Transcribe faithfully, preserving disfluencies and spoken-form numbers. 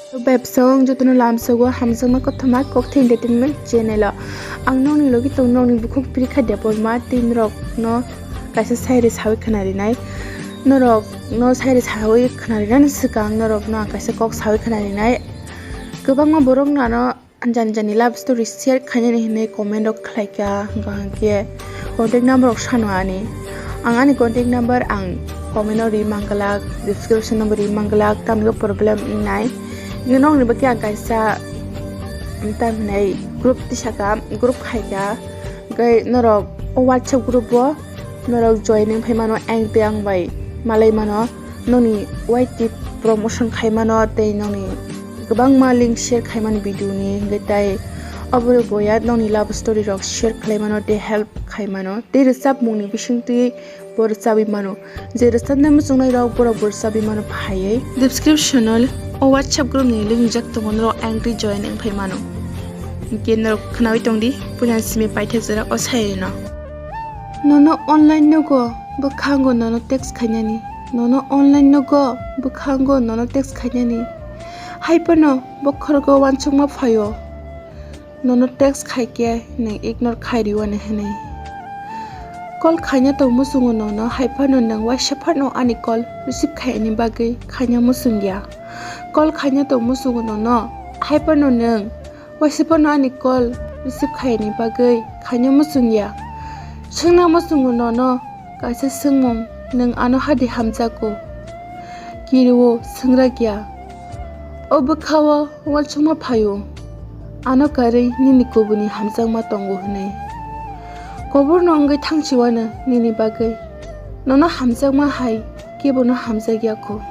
Bebsong jotono lamsogo hamjakma kothoma Kokthai Entertainment channel o. Ang nokni logi tong nokni bukhuk Pirikha Debbarma tei norok no kaisa sairi sawi khwna rinai. Norok no sairi sawi khwna rinani swkang norok no ang kaisa kok sawi khwna rinai. Kwbangma borok no ano jani jani love story share khainani hinwi comment rok khlaikha, hwnkha hwnkhe contact number rok sano ani. Ang ani contact number ang comment o ri manglak, description o bo ri manglak, tamni problem wngnai. Nokni bagwi ang kaisa tamhinai group tisaka, group khaikha, hwnkhe norok o WhatsApp group o norok join wng phai mano, ang tei ang bai malai mano, nokni Y T promotion khai mano tei nokni kwbangma link share khai mano video ni, hwnkhe tai oborok boya nokni love story rok share khlai mano tei help khai mano tei rwchapmung ni bisingtwi bo rwchabwi mano. Je rwchapnai muchungnai rok borok bo rwchabwi mano phaiwi. Description o o WhatsApp group ni link rijak tongo, norok ang tei join wng phai mano. Hwnkhe norok khwnawi tongdi puila simi paithak jora o sairino. Nono online nogo bwkhango nono text khainani. Nono online nogo bwkhango nono text khainani. Haiphano bokhorogo uansukma phaio. Nono text khaikhe nwng ignore khai riwani hwnwi. Call khaina tong muchungo nono, haiphano nwng waisa phano ani call receive khaini bagwi khaina muchungya. Call khaina tong muchungo nono, haiphano nwng waisa phano ani call receive khaini bagwi khaina muchungya. Swngna muchungo nono kaisa swngmung, nwng ano hadi hamjago? Kiriwo swngrakya. O bwkhao uansukma phaio, ano karwi nini kubuni hamjakma tongo hwnwi. Koborno wngwi thangsiwano nini bagwi. Nono hamjakma hai kebono hamjakya kho.